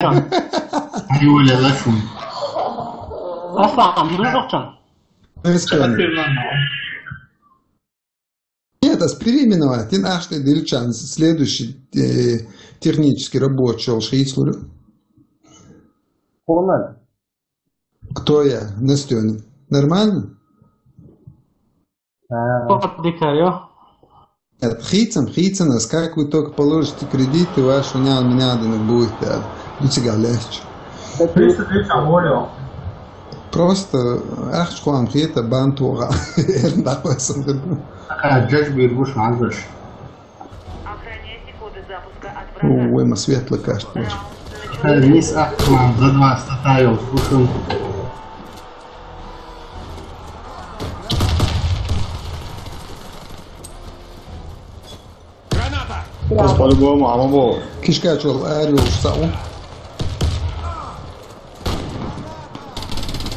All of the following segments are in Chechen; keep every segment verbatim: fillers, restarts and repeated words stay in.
Юля, лашун. Аслан, ну что? Нет, а переименовать. Ты наш ты дельчан. Следующий э, технический рабочий шейслур. Конан. Кто я? Настёна. Нормально? А. Поддикарё. Нет, хицам, хицам, а как вы только положите кредиты, вашу нян, меня да не будет, да. Ну, тебя легче. Триста тысяч, а, волю. Просто, ах, что вам хита, бантуга. Эр, да, кой сам. А, джаш бир буш, манзаш. Охраняйте коды запуска от врага. Ой, ма светло кажется. Раунд начался. Э, мисс Ахман, за два статайл, слушаю. Граната! По-любому, а могу. Кишка чё, арио, сау.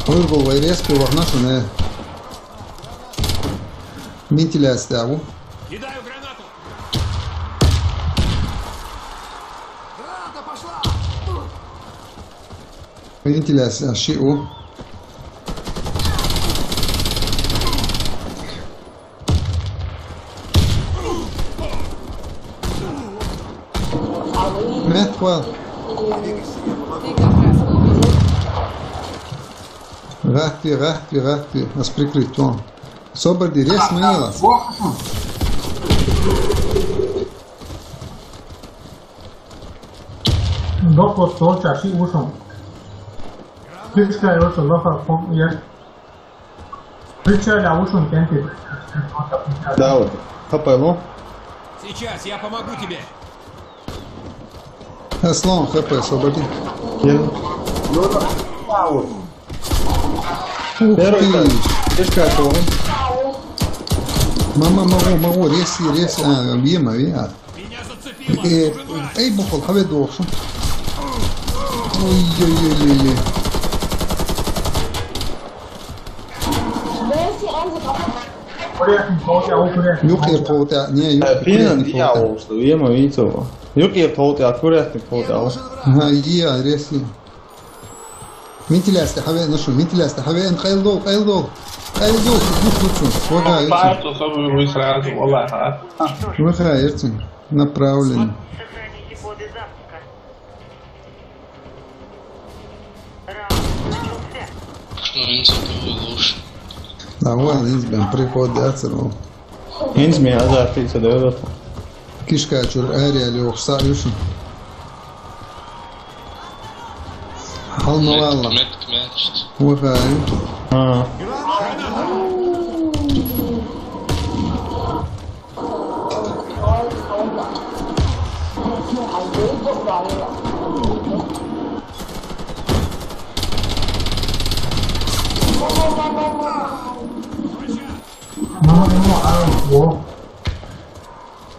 Вырвал вайрес, пиво, нашу, не. Вентиляция, а, у. Кидаю гранату! Граната пошла! Вентиляция, ши, у. Мет хвал. Гатви, гатви, гатви. Нас прикрыть, он. Собади, рез мынилас. Дохло, что чаши ушел. Кишка, его что, лоха, я. Прицеля, а ушел, кенти. Да, вот. Хапай, ну. Сейчас я помогу тебе. Аслан, хапай, освободи. Первый. Кишка, кого? Мама, мама, мама, рез, рез, а, вима, вима. Э, эй, бухал, хаве дохшу. Ой-ой-ой-ой-ой. Юкер толта, не, юкер толта. Пина, я, что, ема, видите. Юкер толта, аккуратный толта. Ага, я, реси. Вентиляция, хаве, ну что, вентиляция, хаве, эн, къайыл дол, къайыл дол. Къайыл дол, душ, душ, душ. Вага, Файт, особый вы сразу, валлахи, а? Вага, эртин, направлен. Сохраните коды запуска. Раунд начался. Что, Ринцо, ты лучше? Да, вон, из бен приходит, да, цервал. Инз ми азартица дойдота. Кишка чур ари али охса юши. Алмалла. Метк, метк, метк. Вахай. А.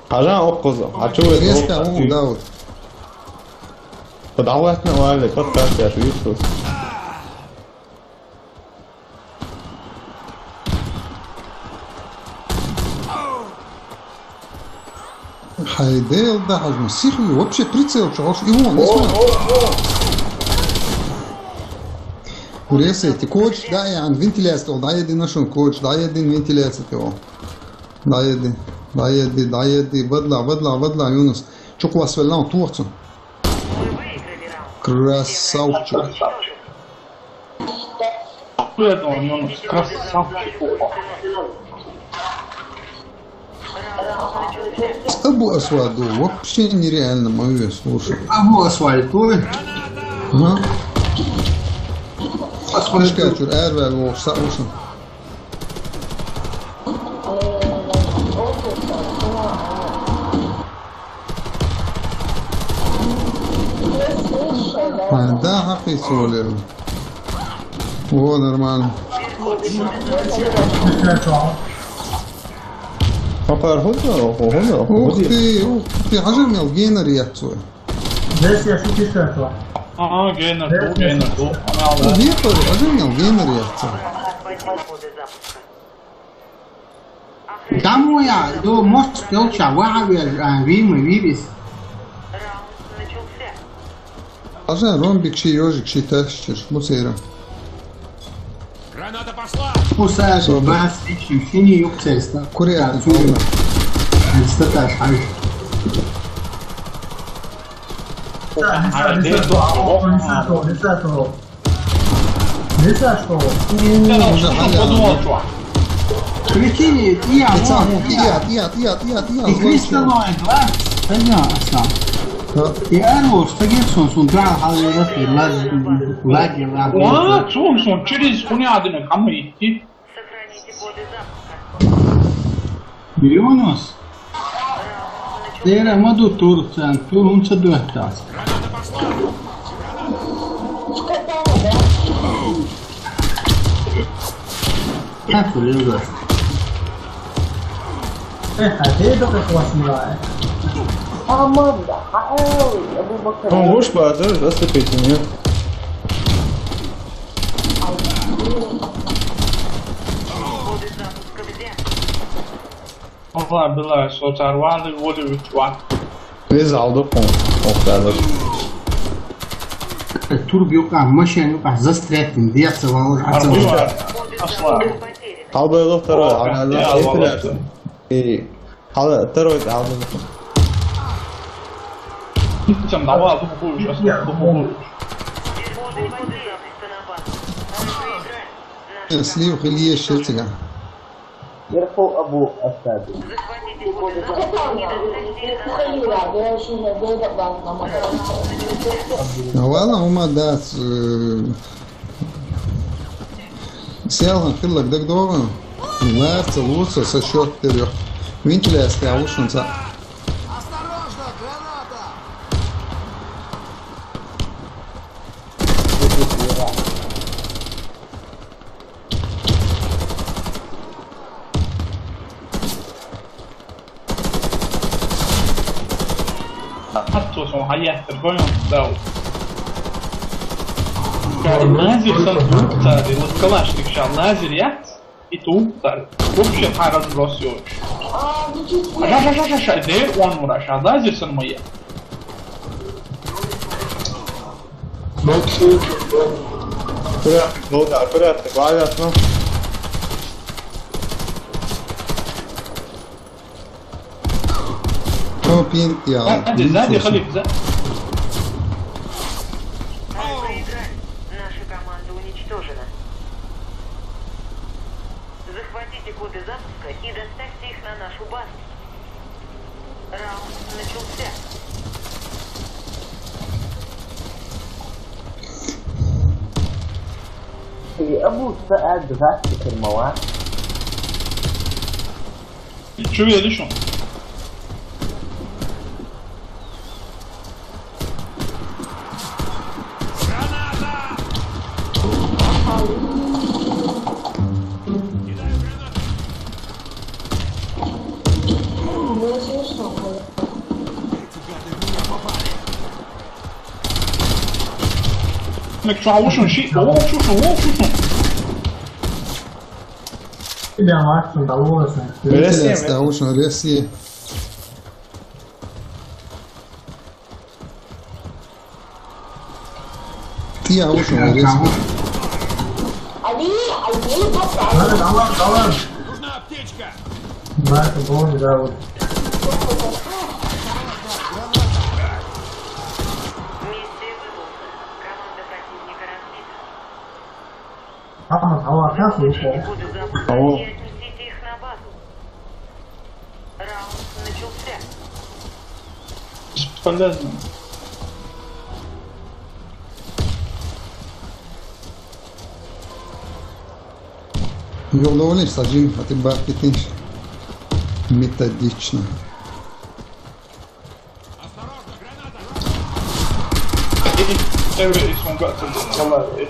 Хажан оккузу. А чё вы? Резко, о, да, вот. Подавлать на лаве, как так я вышел. Хайдел да, хажан сихли, вообще прицел, чё, аж и вон, не смотри. О, о, о. Уресайте, коч, да, я, вентиляция, да, я, дин, нашёл, коч, да, я, дин, вентиляция, ты, о. Даеди, даеди, даеди, бадла, бадла, бадла, Юнус. Чукла свеллан, туохцун. Красавчик. Красавчик. Абу Асваду, вообще нереально, мою, слушай. Абу Асваду. Ага. Кишка чур, эрвел, вовса, вовса. А, да, хакы сулил. О, нормально. Папа, охота, охота, охота. Ух ты, ух ты, хажа мел генер яцу. Здесь я шутишь этого. А, генер, генер, генер. Ух, ехали, хажа мел генер яцу. Дамоя, до мост пелча, ваха вер, а, вимы, вирис. Раунд начался. Ajan, ромбик ши, ёжик ши тасчир, муцера. Усааш бас иши шини юксеста. Куриатни фолна. Статаш хай. Лиса что? Уже подумал, что. Прикинь, я, я, я, я, я, я, я, и Кристаллоид, да? Да, я, Асан. И Арвуш, ты где сон, сон, да, хавера, лаги, лаги. Ва, сон, сон, через хуйня один, а мы идти. Сохраните коды запуска. Миллионус? Тера маду турцан, турунча дуэттас. Как ты любишь? Эх, а ты только классная. Аманда, а эй, Абу Бакар. Он уж базар, заступить, нет? Коды запуска взяты. Olar, socar vardı, golü üç var. Biz aldık onu. O kadar. Turb yok ha, maşin yok ha, застрять, дверца var, açıldı. Asla. Kalbaya doktor var, hala hepler. Kalbaya doktor var. Aldım. Gideceğim, dava aldım, bu üç, aslında bu üç. Слив или есть сердце? Верху Абу оставил. Вала ума да. Селхан хиллак даг доган. Ларца луца со счет перех. Вентиляция ушунца. Attosun hayattır koyun da. Yani lazersen durup tabi. Вот калашник şu an lazer ya. И тут так. Вообще пара разбросил. Аша, аша, аша, аша, дэйр он мур аша. Лазерсэн мыя. Аккуратно, долго, аккуратно, аккуратно. Кто пинг делал? Сзади, сзади, Халиф, за. Наша команда уничтожена. Захватите коды запуска и доставьте их на нашу базу. Раунд начался. Абу Саад дгааст хэр маваа. Чё я лишу? Мек чё, аушун, ши, о, шушун, о, шушун. Тебя Максим, того. Ресия, да, аушун, ресия. Ты, я вышел на рельсы. Они, они просто... Давай, давай, давай. Нужна аптечка. Да, это было, да, вот. Миссия выполнена. Команда противника разбита. Там от Аллаха слышал. Коды запуска и отнесите их на базу. Раунд начался. Бесполезно. Ёлдовлиш, сажим, а ты бахтитиш. Методично. Every one got to the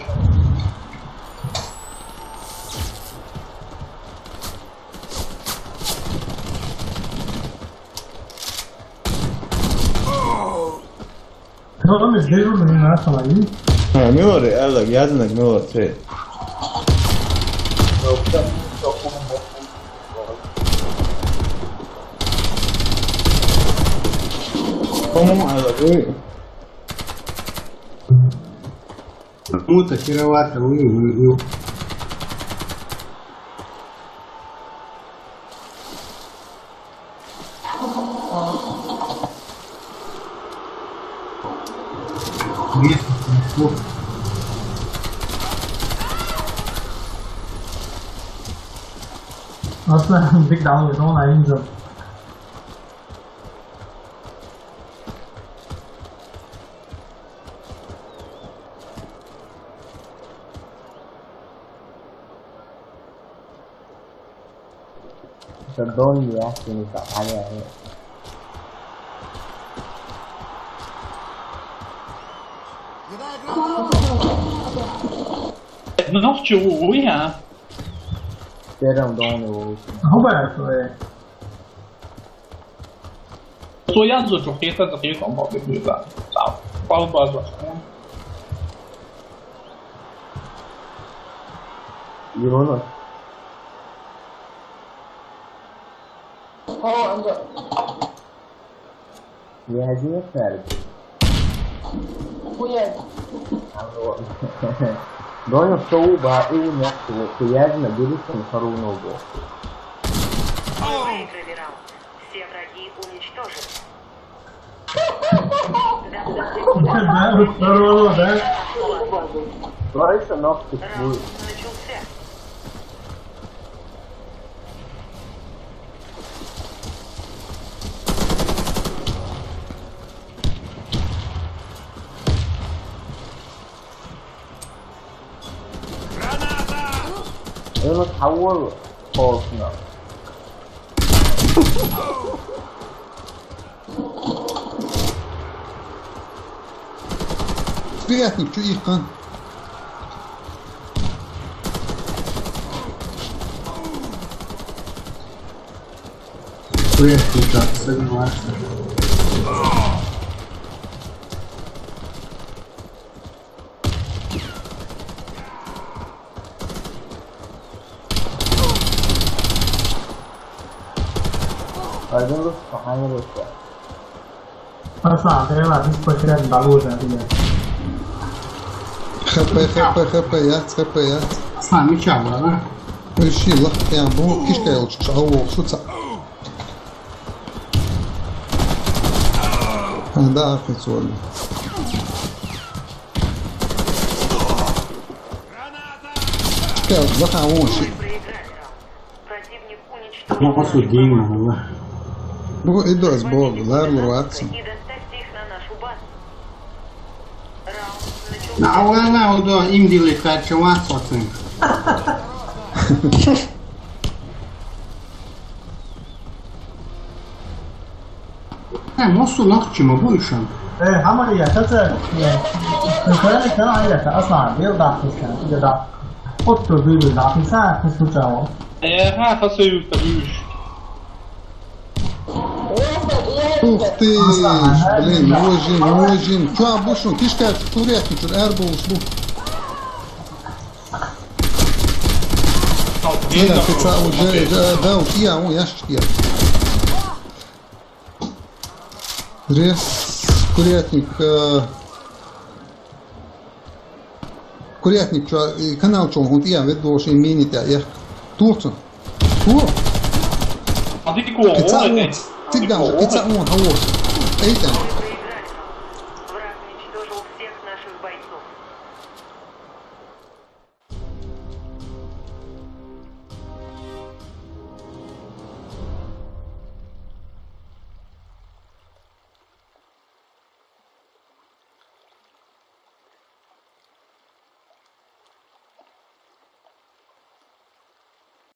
Tamam, biz de vurdum ya sana iyi. Ha, Miller, Ella, yazın da Miller şey. Tamam, Ella, bu. Мута, херовато, вы, вы, вы. Aslında bir daha uzun ayınca. Esa dono ya, sini tak ada. Noh, чего я? Teidän dono. Hubert, vai? Tuo Jansu, tuo kieltä, tuo kieltä on pakko pyytää. Tää on palvaa. Joo, no. Oh, I'm go- Jäädjä färdig. Kun jäädjä. Doña Souba, eu next, kun jäädjä na bilis, kun faru no go. Выиграли раунд. Все враги уничтожены. Да, второго, да? Раунд начался. Граната! Ela tawal полсна. Приятник, чё их кан? Приятник, да, согласен. Aydın Rus, Fahane Rus. Asa, kaya lah, bis pakiran bagus nanti ya. Хп, хп, хп, яц, хп, яц. Asa, мича, да? Решила, я бу кишка я лучше, а у, шуца. А, да, ахуй, свой. Чекай, баха, он ши. Ну, по сути, именно, да. Ну, и да, с Богом, да, рваться. На, а вон, на, вот, да, им делает, короче, вас, вот, Э, мосу нахчима буйшан. Э, хамари я, чаца, э, кукарали кана я, аса, бил да, киска, да. Отто бил да, киса, кису чао. Э, ха, хасу ю табуш. Ух ты, блин, мой жин, мой жин. Чё, обушен, кишка, турецкий, чё, эрбу, услу. Ия, кица, уже, да, да, ия, он, я, я. Ре, курятник, э, курятник, чё, э, канал чё, он, я, ведь должен минить, я, я. Турцу. Тур. А ты кого? Кица он, ты даже, кица он, хорош. Эй, там. Враг уничтожил всех наших бойцов.